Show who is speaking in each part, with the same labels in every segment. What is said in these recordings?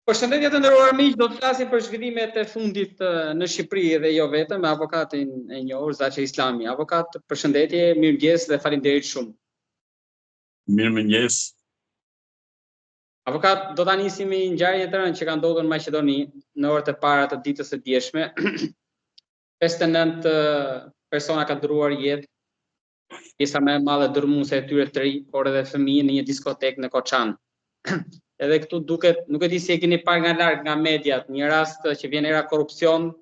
Speaker 1: Përshëndetje të nderuar miq, do të flasim për zhvillimet e fundit në Shqipëri dhe jo vetëm me avokatin e njohur Zaçe Islami. Avokat, përshëndetje, mirëmëngjes dhe faleminderit
Speaker 2: shumë. Mirëmëngjes.
Speaker 1: Avokat, do ta nisim me një ngjarje të rëndë që ka ndodhur në Maqedoni në orët e para të ditës së djeshme. 59 persona kanë ndërruar jetë, pjesa më e madhe dërrmuese e tyre të rinj, por edhe fëmijë në një diskotekë në Koçan. Edhe këtu duket, nuk e di si e keni parë nga larg nga mediat, një rast që vjen era korrupsion,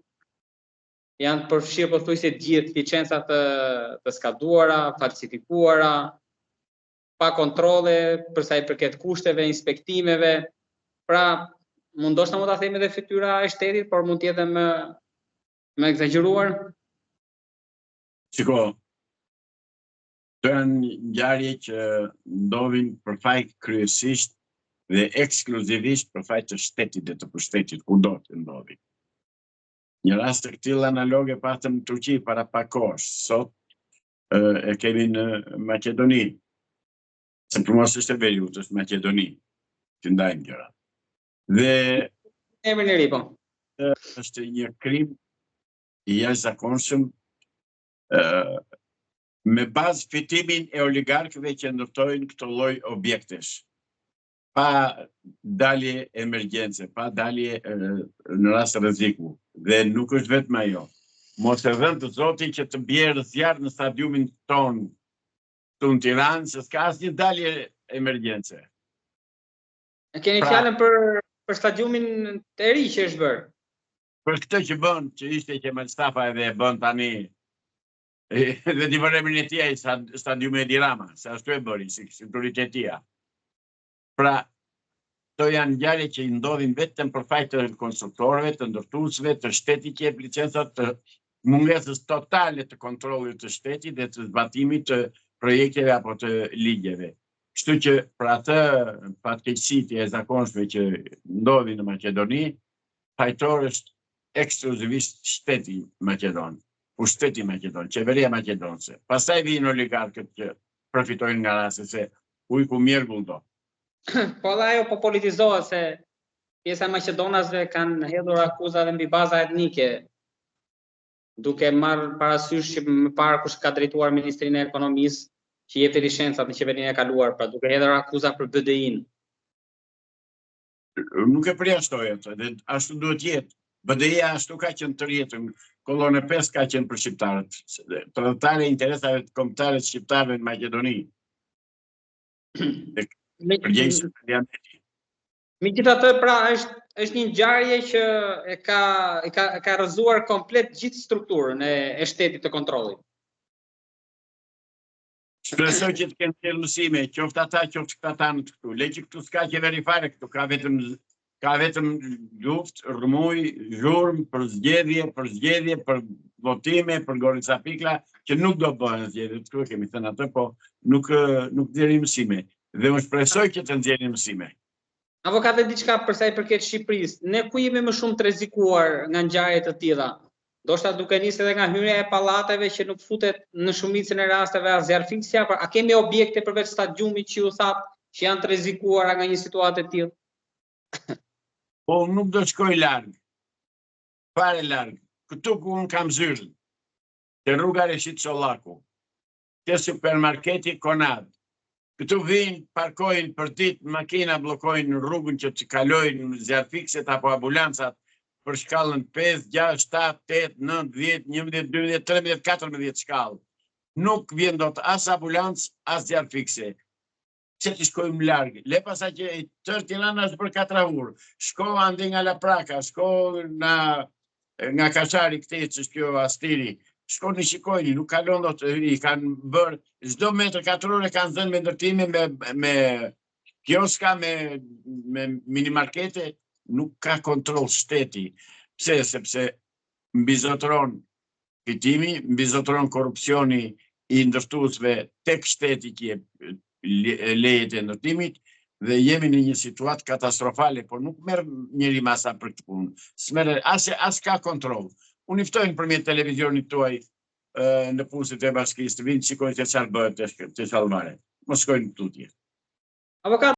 Speaker 1: janë përfshirë pothuajse të gjithë licenca të, të skaduara, falsifikuara, pa kontrolle për sa i përket kushteve, inspektimeve. Pra, mund ndoshta mund ta themi edhe fytyra e shtetit, por mund të jetë më më ekzagjeruar.
Speaker 2: Shiko, këto janë ngjarje që ndodhin për faj kryesisht dhe ekskluzivisht për faj të shtetit dhe të pushtetit, kudo të ndodhin. Një rast të këtillë analog e patëm në Turqi para pak kohësh, sot e kemi në Maqedoni. Se për mua s'është e veriut, është Maqedoni, t'i ndajmë gjërat.
Speaker 1: Dhe emrin e ri, po.
Speaker 2: Është një krim i jashtëzakonshëm me bazë fitimin e oligarkëve që ndërtojnë këto lloj objektesh pa dalje emergjence, pa dalje në rast rreziku dhe nuk është vetëm ajo. Mos e dhëntë Zoti që të bjerë zjarr në stadiumin tonë këtu në Tiranë, se s'ka asnjë dalje emergjence.
Speaker 1: E keni pra, fjalën për për stadiumin e ri që është bërë.
Speaker 2: Për këtë që bën, që ishte Qemal Stafa edhe e bën tani, dhe t'i vërë emrin e tij ai stadiumi Edi Rama, se ashtu e bëri, si sipërit e tija. Pra, këto janë ngjarje që i ndodhin vetëm për faj të konstruktorëve, të ndërtuesve, të shtetit që jep licencat, të mungesës totale të kontrollit të shtetit dhe të zbatimit të projekteve apo të ligjeve. Kështu që për atë fatkeqësi të jashtëzakonshme që ndodhi në Maqedoni, fajtor është ekskluzivisht shteti maqedon, pushteti maqedon, qeveria maqedonse. Pastaj vijnë oligarkët që përfitojnë nga rasti se ujku mjergull
Speaker 1: do. Po dhe ajo po politizohet se pjesa e maqedonasve kanë hedhur akuza dhe mbi baza etnike, duke marrë parasysh që më parë kush ka drejtuar Ministrinë e Ekonomisë që jepte licencat në qeverinë e kaluar, pra duke hedhur akuza për BDI-n.
Speaker 2: Nuk e përjashtoj atë, dhe ashtu duhet jetë. BDI-ja ashtu ka qenë tërë jetën, kollonë e 5 ka qenë për shqiptarët, tradhtare e interesave kombëtare të shqiptarëve në Maqedoni.
Speaker 1: Përgjegjës Megjithatë, pra, është është një ngjarje që e ka e ka e ka rrëzuar komplet gjithë strukturën e, e shtetit të kontrollit.
Speaker 2: Shpresoj që të kenë nxjerrë mësime, qoftë ata, qoftë këta tanët këtu. Le që këtu s'ka qeveri fare këtu, ka vetëm ka vetëm luftë, rrëmujë, zhurmë për zgjedhje, për zgjedhje, për votime, për gorica pikla, që nuk do bëhen zgjedhje, këtu e kemi thënë atë, po nuk nuk nxjerrin mësime. Dhe unë shpresoj që të nxjerrin mësime.
Speaker 1: Avokat dhe diçka për sa i përket Shqipërisë, ne ku jemi më shumë të rrezikuar nga ngjarje të tilla? Ndoshta duke nisur edhe nga hyrja e pallateve që nuk futet në shumicën e rasteve as zjarrfikësja, por a kemi objekte përveç stadiumit që ju thatë që janë të rrezikuara nga një situatë e
Speaker 2: tillë? Po nuk do shkoj larg. Fare larg. Këtu ku unë kam zyrën. Te rruga Reshit Çollaku. Te supermarketi Konad. Këtu vijnë, parkojnë për ditë, makina bllokojnë rrugën që të kalojnë zjarrfikëset apo ambulancat për shkallën 5, 6, 7, 8, 9, 10, 11, 12, 13, 14 shkallë. Nuk vjen dot as ambulancë, as zjarrfikëse. Pse të shkojmë larg? Le pastaj që e tërë Tirana është bërë katrahurë. Shko andej nga Lapraka, shko nga nga Kashari këtej që është kjo Astiri. Shkoni shikojni, nuk kalon dot, i kanë bërë çdo metër katror e kanë zënë me ndërtime me me kioska me me minimarkete, nuk ka kontroll shteti. Pse? Sepse mbizotëron fitimi, mbizotëron korrupsioni i ndërtuesve tek shteti që jep lejet e ndërtimit dhe jemi në një situatë katastrofale, por nuk merr njeri masa për këtë punë. S'merr as as ka kontroll. Unë i ftoj nëpërmjet televizionit tuaj nëpunësit e bashkisë të vinë të shikojnë se çfarë bëhet te te Salvare. Mos shkojnë tutje.
Speaker 1: Avokat.